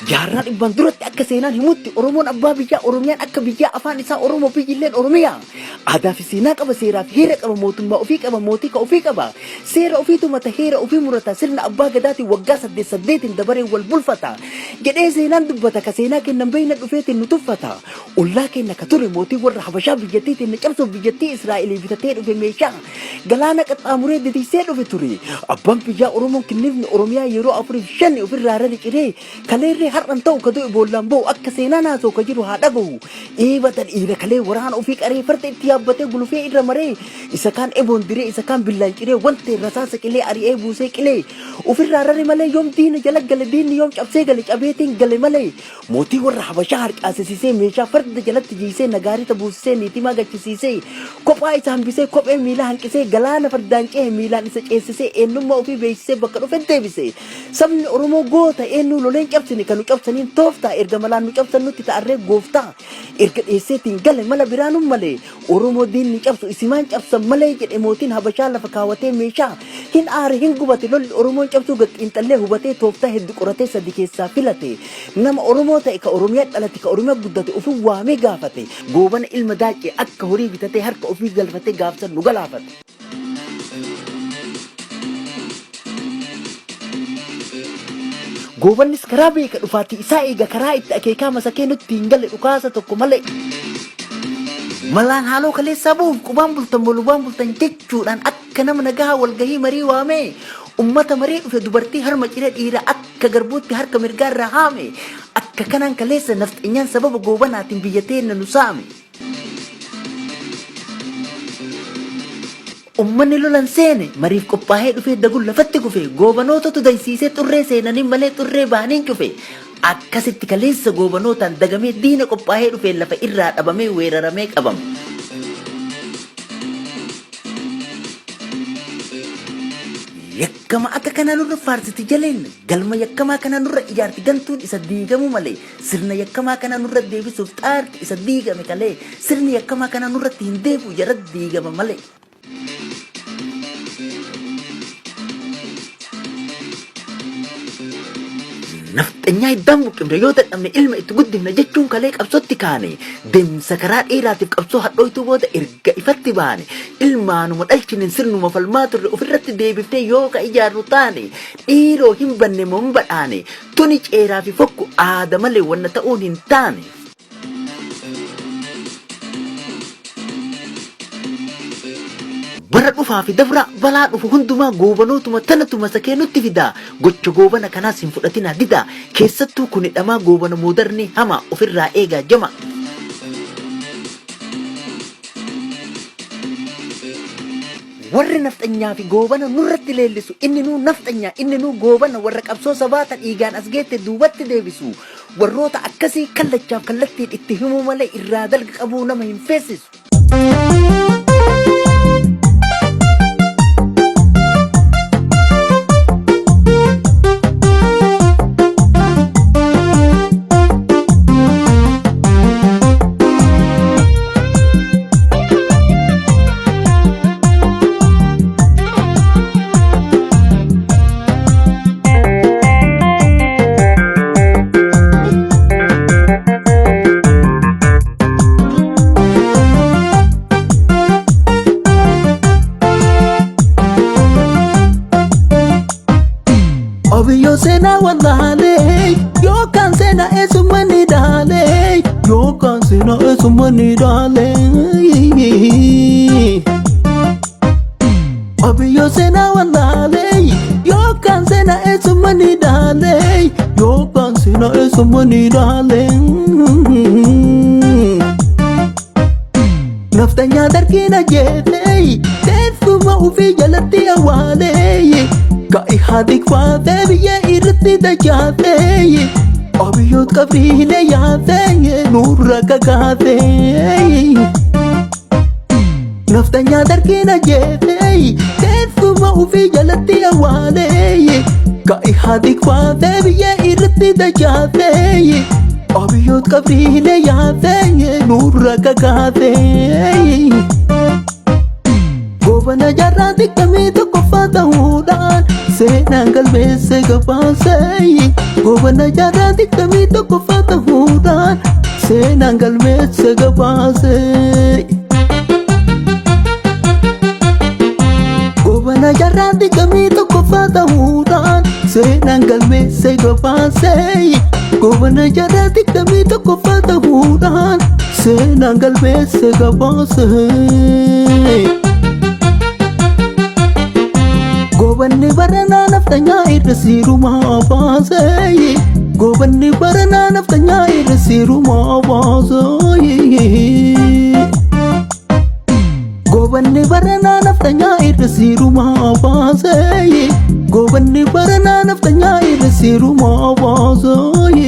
Jaarraa dhibbaan duratti akka seenaan himutti Oromoon abbaa biyyaa, Oromiyaan akka biyyaa, afaan isaa Oromoo, biyyilleen Oromiyaa. Aadaa fi seenaa qaba, seeraa fi heera qaba, mootummaa ofii qaba, mootii ka ofii qaba. Seera ofii tumata, heera ofii murata, sirna abbaa gadaatiin waggaa saddeet saddeetiin dabaree wal bulfata. Jedhee seenaan dubbata, ka seenaa keenna hin beekne dhufeetiin nu tuffata. Ollaa keenna ka ture mootii warra Habashaa biyyattii teenna cabsuuf biyyattii Israa'elii bitatee dhufe meeshaa. Galaana qaxxaamuree ditiisee dhufe ture. Abbaan biyyaa Oromoon kinnifni Oromiyaa yeroo afuriif shani ofirraa rari ciree kaleerree har'an ta'u ka du'e boollaan ba'u akka seenaan haasa'u ka jiru haa dhagahu. Eebata dhiira kalee waraana ofii qaree farda itti yaabbatee gulufee irra maree isa kaan eboon diree isa kaan billaan ciree wantee rasaasa qilee ari'ee buusee qilee ofirraa rare malee yoom diina jala gale diinni yoom cabsee gale cabeetiin gale malee mootii warra Habashaa harcaasisiisee meeshaa farda jalatti jiisee nagaarita buusisee niitimaa gachisiisee kophaa isa hambisee kophee miilaa hanqisee galaana fardaan cehe miilaan isa ceessisee eenyummaa ofii beeksisee bakka dhufe deebise. Sabni Oromoo goota eenyuu loleen cabsine kan nu cabsaniin tooftaa erga malaan nu cabsan nutti ta'arree gooftaa erga dheesseetiin gale mala biraanun malee Oromoo diinni cabsu isimaan cabsan malee jedhe mootiin Habashaa lafa kaawwatee meeshaa hin aare hin gubate lolli Oromoon cabsuu gad xiinxallee hubatee tooftaa heddu qoratee sadi keessaa filate nama Oromoo ta'e ka Oromiyaa dhalate ka Oromiyaa guddate ofii waamee gaafate Goobana ilma Daaccee akka horii bitatee harka ofii galfatee gaafsan nu galaafate. Goobannis karaa beeka dhufaatii isaa eega karaa itti akeekaa masakee nutti hin galle dhukaasa tokko malee. Malaan haaloo kaleessaa bu'uuf qubaan bultan bolubaan bultan jechuudhaan akka nama nagahaa walgahii marii waamee ummata marii dhufe dubartii harma ciree dhiira akka garbuutti harka mirgaa irraa haame akka kanaan kaleessa nafxanyaan sababa Goobanaatiin biyya teenna nu saame. Ummanni lolan seene mariif qophaa'ee dhufee daguun lafatti kufe Goobanootatu daysiisee xurree seenaniin malee xurree bahaniin cufe akkasitti kaleessa Goobanootaan dagamee diina qophaa'ee dhufeen lafa irraa dhabamee weeraramee qabame. Yakkama akka kanaa nurra faarsiti jaleen galma yakkamaa kanaa nurra ijaarti gantuun isa diigamuu malee sirna yakkamaa kanaa nurra deebisuuf xaarti isa diigame kalee sirni yakkamaa kanaa nurratti hin deebi'u jara diigama malee. Nafxanyaa hiddaan buqqifne yoo dadhabne ilma itti guddifna jechuun kalee qabsootti kaane deemsa karaa dheeraatiif qabsoo hadhooytuu booda erga ifatti baane ilmaanuma dhalchinen sirnuma falmaa turre ofirratti deebiftee yoo ka ijaarru taane dhiiroo hin banne moo hin badhaane tuni ceeraa fi fokku aada malee wanna ta'uun hin taane. Bara dhufaa fi dabraa balaa dhufu hundumaa Goobanootuma tanatu masakee nutti fidaa gocha Goobana kanaas hin fudhatinaa didaa keessattuu kuni dhamaa Goobana moodarnii hamaa ofirraa eegaa jama. Warri nafxanyaa fi Goobana nurratti leellisu inni nuu nafxanyaa inni nuu Goobana warra qabsoo sabaa ta dhiigaan as geette duubatti deebisu warroota akkasii kallachaaf kallattiin itti himuu malee irraa dalga qabuu nama hin feessisu. Obiyyoo seenaa wallaalee yookaan seenaa eessummaa ni dhaalee yookaan seenaa eessummaa ni dhaalee. Obiyyoo seenaa wallaalee yookaan seenaa eessummaa ni dhaalee yookaan seenaa eessummaa ni dhaalee. Naftanyaa dargiin ajjeefnee teessuma ofii jalatti awwaalee ka Ihaadig faatee biyya irratti dachaatee Abiyyoot qabriilee yaatee nurra kakaatee. Naftanyaa dargiin ajjeefnee teessuma ofii jalatti awwaalee ka Ihaadig faatee biyya irratti dachaatee Abiyyoot qabriilee yaatee nurra kakaatee. Goobana jaarraa 21ffaa ta'uudhaan seenaan galmeesse gabaasee. Goobana jaarraa 21ffaa ta'uudhaan seenaan galmeesse gabaasee. Goobana jaarraa 21ffaa ta'uudhaan seenaan galmeesse gabaasee. Goobana jaarraa 21ffaa ta'uudhaan seenaan galmeesse gabaasee. Goobanni baranaa naftanyaa irra siirumaa baasee. Goobanni baranaa naftanyaa irra siirumaa baasee. Goobanni baranaa naftanyaa irra siirumaa baasee. Goobanni baranaa naftanyaa irra siirumaa baasee.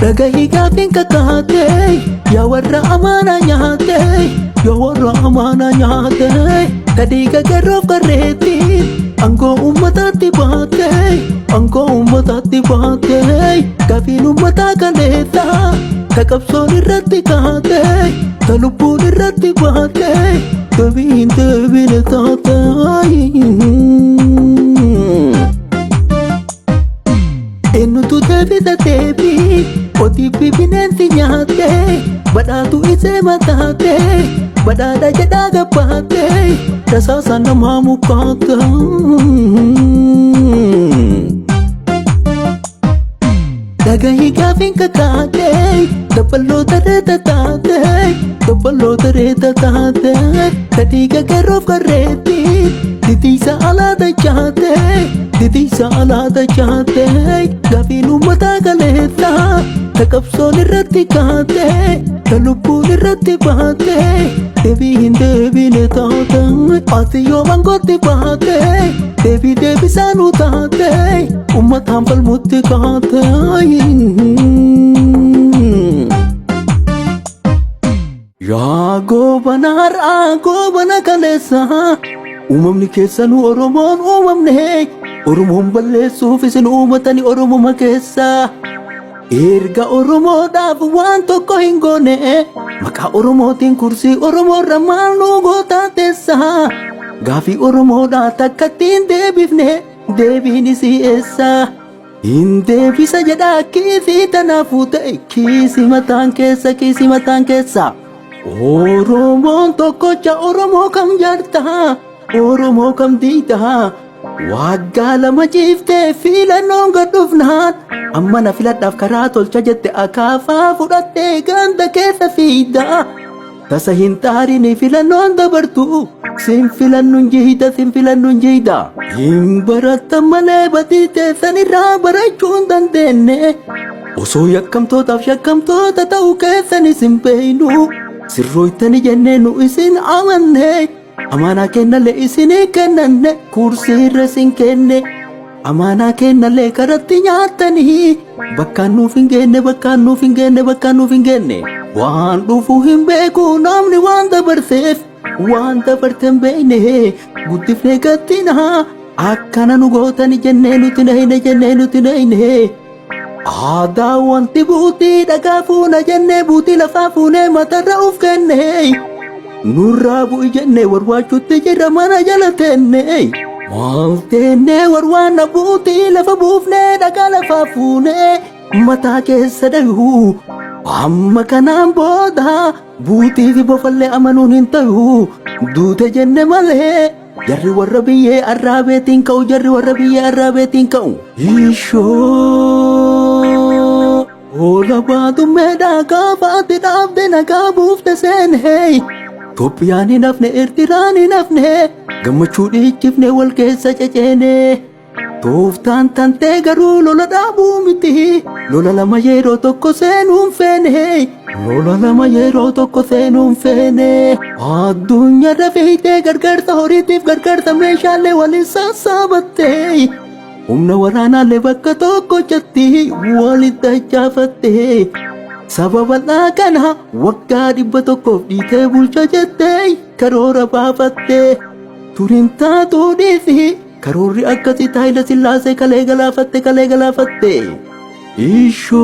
Dhagahii gaafiin kakaatee yaa warra amaanaa nyaatee, yaa warra amaanaa nyaatee, kadhiiga garoof garreetti aangoo uummataatti baatee, aangoo uummataatti baatee, gaafiin uummataa kaleessa ta qabsoon irratti kaatee, ta lubbuun irratti baatee, deebii hin deebine taatee. Eenyutu deebisa deebii qotiifi bineensi nyaatee, badhaatu isee mataatee, badhaadha jedhaa gabbaatee, rasaasa namaa mukaatee. Dhagahii gaafiin kakaatee dabballoota reeta taatee, dabballoota reeta taatee, kadhiiga garoof garreetti titiisa alaa dachaatee, titiisa alaa dachaatee, gaafiin uummataa kaleessa ta qabsoon irratti kaatee, ta lubbuun irratti baatee, deebii hin deebine taatee. Ati yoo mangootti baatee deebii deebisaa nu taatee, uummataan falmutti kaatee. Yaa goobana har'aa, goobana kaleessa, uumamni keessanuu Oromoon uumamne, Oromoon balleessuuf isin uumatani Oromuma keessa. Erga Oromoodhaaf waan tokko hin goone, maqaa Oromootiin kursii Oromoorra maal nu gootaa teessa? Gaafii Oromoodhaa takkatti hin deebifne, deebiin isii eessa? Hin deebisa jedhaa kiisii tanaafuu ta'e, kiisii mataan keessa, kiisii mataan keessa. Oromoon tokkocha, Oromoo kam jaartaa? Oromoo kam diidaa? Waggaa 2 ciiftee filannoon gad dhufnaan, amma na filadhaaf karaa tolcha jette, akaafaa fudhattee ganda keessa fiiddaa. Tasa hin xaarini filannoon dabartu, sin filannuun jiida, sin filannuun jiida. Hin barattan malee badii teessan irraa barachuu hin dandeenye. Osoo yakkamtootaaf shakkamtoota ta'uu keessanis hin beeynu. Sirrooytani jennee nu isin amanne. Amaanaa kennallee isinii kennanne, kursii irra isin kenne. Amaanaa kennallee karatti nyaattanii bakkaan nuuf hin geenne, bakkaan nuuf hin geenne, bakkaan nuuf hin geenne. Waan dhufu hin beeku namni, waan dabarseef waan dabarte hin beekne, guddifnee gattinaa akkana nu gootani jennee nuti nahine, jennee nuti nahine. Aadaa wanti buutii dhagaa fuuna jennee, buutii lafaa fuunee matarra uf kenne. Nurraa bu'i jennee warwaachuutti jirra mana jala teenne. Maal teennee warwaanna buutii lafa buufnee dhagaa lafaa fuunee mataa keessa dhayuu. Amma kanaan booda buutii fi bofallee amanuun hin ta'u. Duute jenne malee jarri warra biyyee arraabeetiin ka'u, jarri warra biyyee arraabeetiin ka'u. Ishoo Oola baadummeedhaa gaafa ati dhaabde nagaa buufte seenee. Itoophiyaan hin hafne, Eertiraan hin hafne, gammachuu dhiichifne wal keessa ceceene. Tooftaan tantee garuu lola dhaabuu miti, lola lama yeroo tokko seenuun feene, lola lama yeroo tokko seenuun feene. Addunyaarra fiixee gargaarsa horiitiif gargaarsa meeshaalee waliin sassaabattee, humna waraanaalee bakka tokkochatti walitti dachaafattee, saba bal'aa kana waggaa 100f dhiitee bulcha jettee karoora baafattee. Turin taatuu dhiisi karoorri akkasii Haayila Sillaasee kalee galaafatte kalee galaafatte. Ishoo!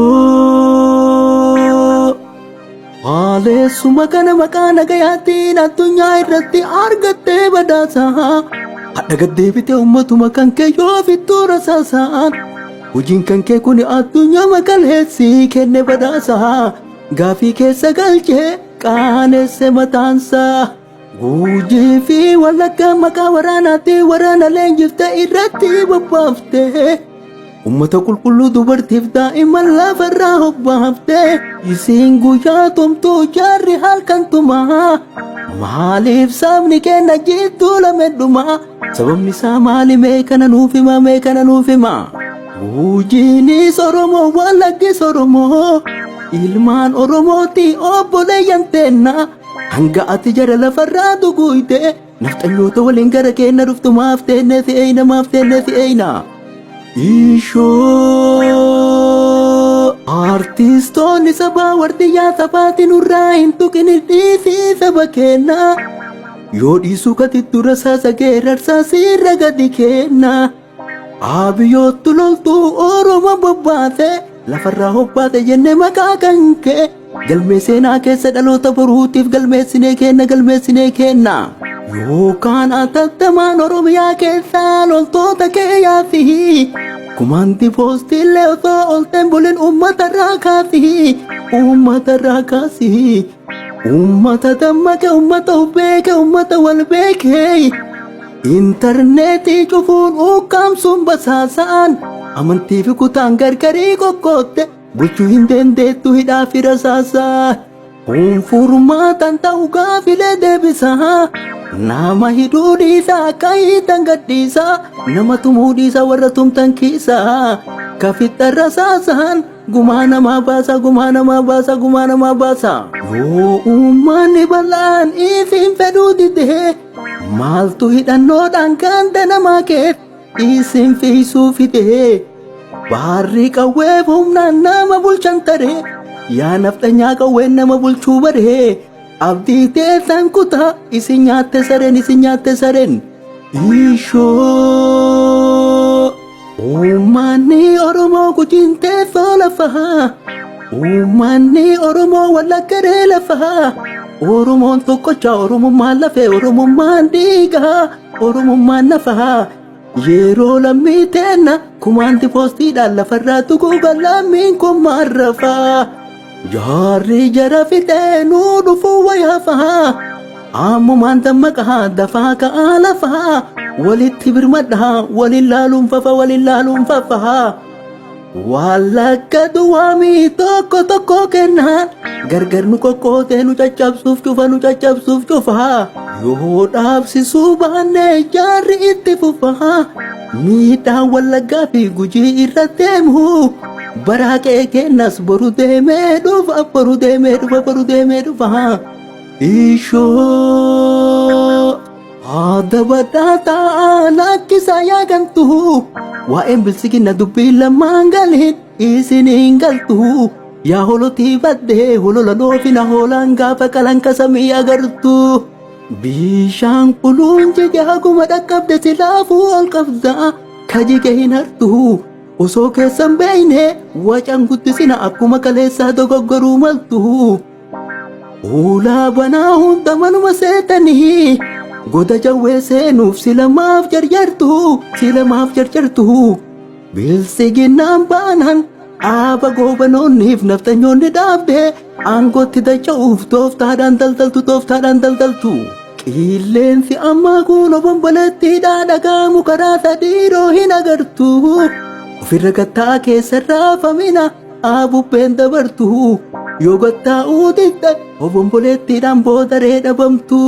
Haaleessuma kana maqaa nagayaatiin addunyaa irratti argattee badhaasa. Hadha gad deebitee uummatuma kan kee yoo fittuu rasaasaan. Hojiin kan kee kun addunyaa makaleessii kenne badhaasa. Gaafii keessa galchee qaanesse mataansaa. Gujii fi Wallaggaa maqaa waraanaatti waraana leenjifte irratti bobbaafte. Ummata qulqulluu dubartiif daa'imman lafarraa hobbaafte. Isiin guyyaa tumtuu jaarri halkan tumaa. Maaliif sabni keenya jidduu lame dhumaa? Sababni isaa maali mee kana nuuf hima mee kana nuuf hima? Gujiinis Oromoo Wallaggis Oromoo ilmaan Oromooti obboleeyyan teenna. Hanga ati jara lafarraa duguuyte nafxanyoota waliin gara keenya dhuftu maaf teenne si eeyna maaf teenne si eeyna. Ishoo! Artistoonni sabaa wardiyyaa sabaati nurraa hin tuqin dhiisii saba keenya. Yoo dhiisuu katitti rasaasa geerarsaa siirra gadi kenna. Abiyyoottu loltuu Oromoo bobbaase lafarraa hobbaase jenne maqaa kan kee galmee seenaa keessa dhaloota boruutiif galmeessinee kenna galmeessinee kenna. Yookaan atattamaan Oromiyaa keessaa loltoota kee yaasi. Kumaanti poostiillee osoo olteen bulin uummatarraa kaasi. Uummatarraa kaasi. Uummata dammaqe uummata of beeke uummata wal beeke. Intarneetii cufuun ukkaamsuun basaasaan amantii fi kutaan gargarii qoqqootte bulchuu hin dandeettu hidhaa fi rasaasaa. Kun furmaatan ta'u gaafilee deebisaa. Nama hidhuu dhiisaa akka hiitan gadhiisaa. Nama tumuu dhiisaa warra tumtan kiisaa. Kafixxa rasaasaan gumaa namaa baasa gumaa namaa baasa gumaa namaa baasa. Yoo uummanni bal'aan isin fedhuu didee maaltu hidhannoodhaan ganda namaa keessa isin fiisuu fidee. Baarri qawweef humnaan nama bulchan taree yaa nafxanyaa qawween nama bulchuu baree abdii teessan kutaa isin nyaatte sareen isin nyaatte sareen. Ishoo! Uummanni Oromoo Gujiin teessoo lafaa. Uummanni Oromoo Wallaggaree lafaa. Oromoon tokkocha Oromummaan lafee Oromummaan dhiigaa Oromummaan nafaa. Yeroo lammii teenna kumaanti poostiidhaan lafarraa tuquuga lammiin kun maarrafaa. Jaarri jara fixee nuu dhufuu wayaafaa. Ammumaan dammaqaa dafaa ka'aa lafaa. Walitti birmadhaa waliin laaluun fafa waliin laaluun fafa. Wallagga duwwaamii tokko tokko kennaan gargar nu qoqqootee nu caccabsuuf cufa nu caccabsuuf cufa. Yoo dhaabsisuu baanne jaarri itti fufa. Miidhaan Wallaggaa fi Gujii irra deemu. Baraa qe'ee keenyas boru deemee dhufa boru deemee dhufa boru deemee dhufa. Ishoo! Haadha badhaataa lakkisaa yaa gantu. Waa'een bilisiginna dubbii lamaan galiin isiniin galtu. Yaa holotii baddee holola loofina hoolaan gaafa qalanka samii agartu. Bishaan quluun jige haguma dhaqqabde silaafuu ol qabda. Kajige hin hartu. Osoo keessan beeyne wacan guddisina akkuma kaleessaa dogoggoruu maltu. Ulaa banaa hunda manuma seetanii goda jawwee seenuuf silamaaf jarjartu silamaaf jarjartu. Bilisiginnaan baanaan dhaaba goobanoonniif nafxanyoonni dhaabde aangootti dacha'uuf tooftaadhaan daldaltu tooftaadhaan daldaltu. Qilleensi ammaa kun obomboleettiidhaa dhagaamu karaa sadiiroo hin agartu. Ofirra gattaa keessa raafamina bubbeen dabartu. Yoo gattaa'uu didde obomboleettiidhaan boodaree dhabamtu.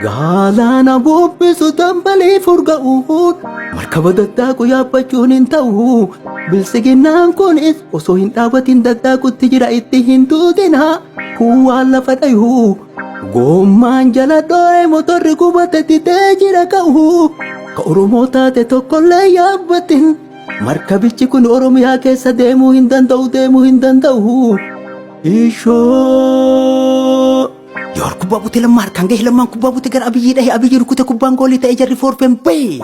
Galaana bubbisu dambalii furga'uun markaba daddaaqu yaabbachuun hin ta'u. Bilisiginnaan kunis osoo hin dhaabatin daddaaqutti jira itti hin duudina. Kun waan lafa dhayu. Gommaan jala dho'ee motorri gubate didee jira ka'u. Ka Oromoo taate tokkollee yaabbatin. Markabichi kun Oromiyaa keessa deemuu hin danda'u deemuu hin danda'u. Ishoo! Kubbaa butee Lammaa harkaan gahe. Lammaan kubbaa butee gara Abiyyii dhahe. Abiyyi rukute, kubbaan goolii ta'e, jarri foorfeen bahe.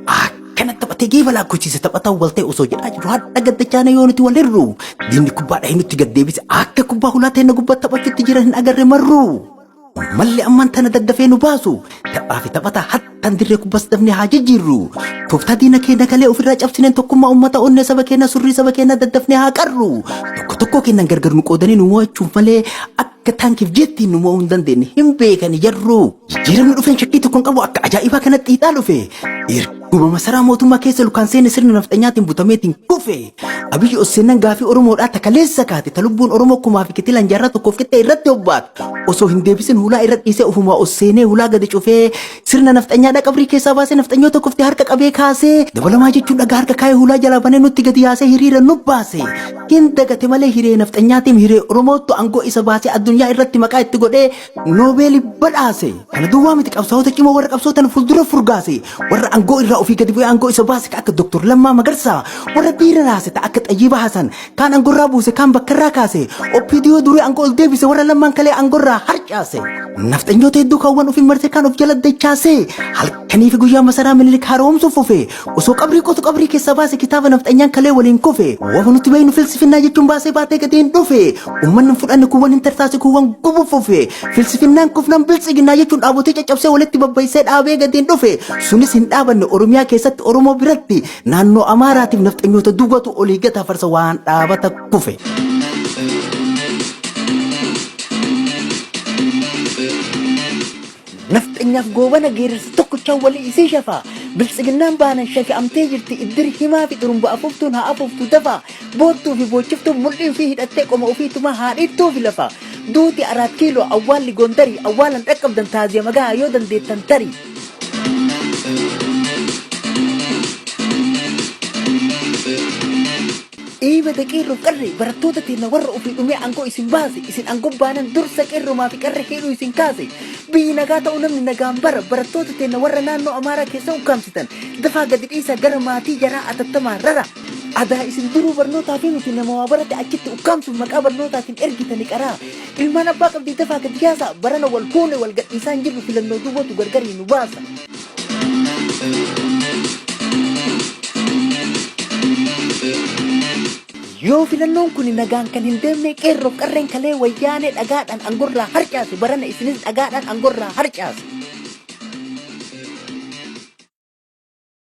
Akkana taphatee geeba lakkoofsise, taphataa wal ta'e osoo jedhaa jiru hadha gaddachaana yoo nuti wal hirru diinni kubbaa dhahee nutti gad deebise. Akka kubbaa hulaa ta'e na gubbaa taphachuutti jiran hin agarre marru. Malli ammaan tana daddafee nu baasu taphaa fi taphataa hattan dirree kubbas dafnee haa jijjiirru. Tooftaa diina keenya kalee ofirraa cabsineen tokkummaa uummata, onnee saba keenya, surrii saba keenya daddafnee haa qarru. Tokko tokko keenyan gargar nu qoodanii nu mo'achuuf malee akka taankiif jettiin nu mo'uu hin dandeenye hin beekani jarru. Jijjiiramni dhufeen shakkii tokko hin qabu, akka ajaa'ibaa kanatti xiixaa dhufe. Erguma masaraa mootummaa keessa lukaan seene sirna nafxanyaatiin butameetiin kufe. Abiyyi Osseennan gaafii Oromoodhaa takaleessa kaate, ta lubbuun Oromoo kumaa fi kitilaan jaarraa tokkoof qixxee irratti hobbaate. Osoo hin deebisin hulaa irra dhiisee ofumaa Osseenee hulaa gadi cufee, sirna nafxanyaadhaa qabrii keessaa baasee, nafxanyoota kuftee harka qabee kaasee, dabalamaa jechuun dhagaa harka kaayee hulaa jalaa banee nutti gadi yaasee hiriira nu baase. Hin dagate malee hiree nafxanyaatiin hiree Oromoottu aangoo isa baasee addunyaa irratti maqaa itti godhee Noobeelii badhaase. Kana duwwaa miti, qabsaa'ota cimoo warra qabsootan fuuldura furgaase. Warra aangoo irraa ofii gadi bu'ee aangoo isa baase ka akka Dr. Lammaa Magarsaa. Warra biira raase ta akka Xayyiba Hasan. Kaan aangoo irraa buuse, kaan bakka irraa kaase. OPDO durii aangoo ol deebise, warra Lammaan kalee aangoo irraa harcaase. Nafxanyoota hedduu kaawwan ofiin marsee kaan of jala dachaase. Halkanii fi guyyaa masaraa Minilik haaromsuuf fufe. Osoo qabrii qotu qabrii keessaa baase kitaaba nafxanyaan kalee waliin kufe. Wafa nuti beeknu filsifinnaa jechuun baasee baatee gadi hin dhufe. Uummanni hin fudhanne, kuuwwan hin tarsaase, kuuwwan gubu fufe. Filsifinnaan kufnaan biltsiginnaa jechuun dhaabotee caccabsee walitti babbaysee dhaabee gadi hin dhufe. Sunis hin dhaabanne. Oromiyaa keessatti Oromoo biratti naannoo Amaaraatiif nafxanyoota duwwatu olii gata farsa waan dhaabata kufe. Nafxanyaaf Goobana geerarsa tokkochaan walii isii shafaa. Biltsiginnaan baanan shafi'amtee jirti. Iddir himaa fi xurumba afuuftuun haa afuuftu dafaa. Boottuu fi boochiftuun mul'ii ofii hidhattee qoma ofii tumaa haa dhiittuu fi lafa. Duuti Araat Kiiloo, awwaalli Gondarii, awwaalan dhaqqabdan taaziya magaa yoo dandeettan tarii. Dhiibata qeerroof qarree barattoota teenna, warra ofii dhumee aangoo isin baase, isin aangoo baanan dursa qeerromaa fi qarree hidhuu isin kaase. Biyyi nagaa ta'uu namni nagaan bara. Barattoota teenna warra naannoo Amaaraa keessa ukkaamsitan dafaa gadi dhiisaa, gara maatii jaraa atattamaa rara. Adaa isin duruu barnootaa fi miti, nama waa barate achitti ukkaamsuuf maqaa barnootaatiin ergitani qaraa. Ilmaan abbaa qabdii dafaa gadi yaasaa. Barana wal fuune wal gadhiisaa hin jirru, filannoo duwwatu gargarii nu baasa. Yoo filannoon kun nagaan kan hin deemne, qeerroof qarreen kalee Wayyaanee dhagaadhaan angorraa harcaase, barana isinis dhagaadhaan angorraa harcaase.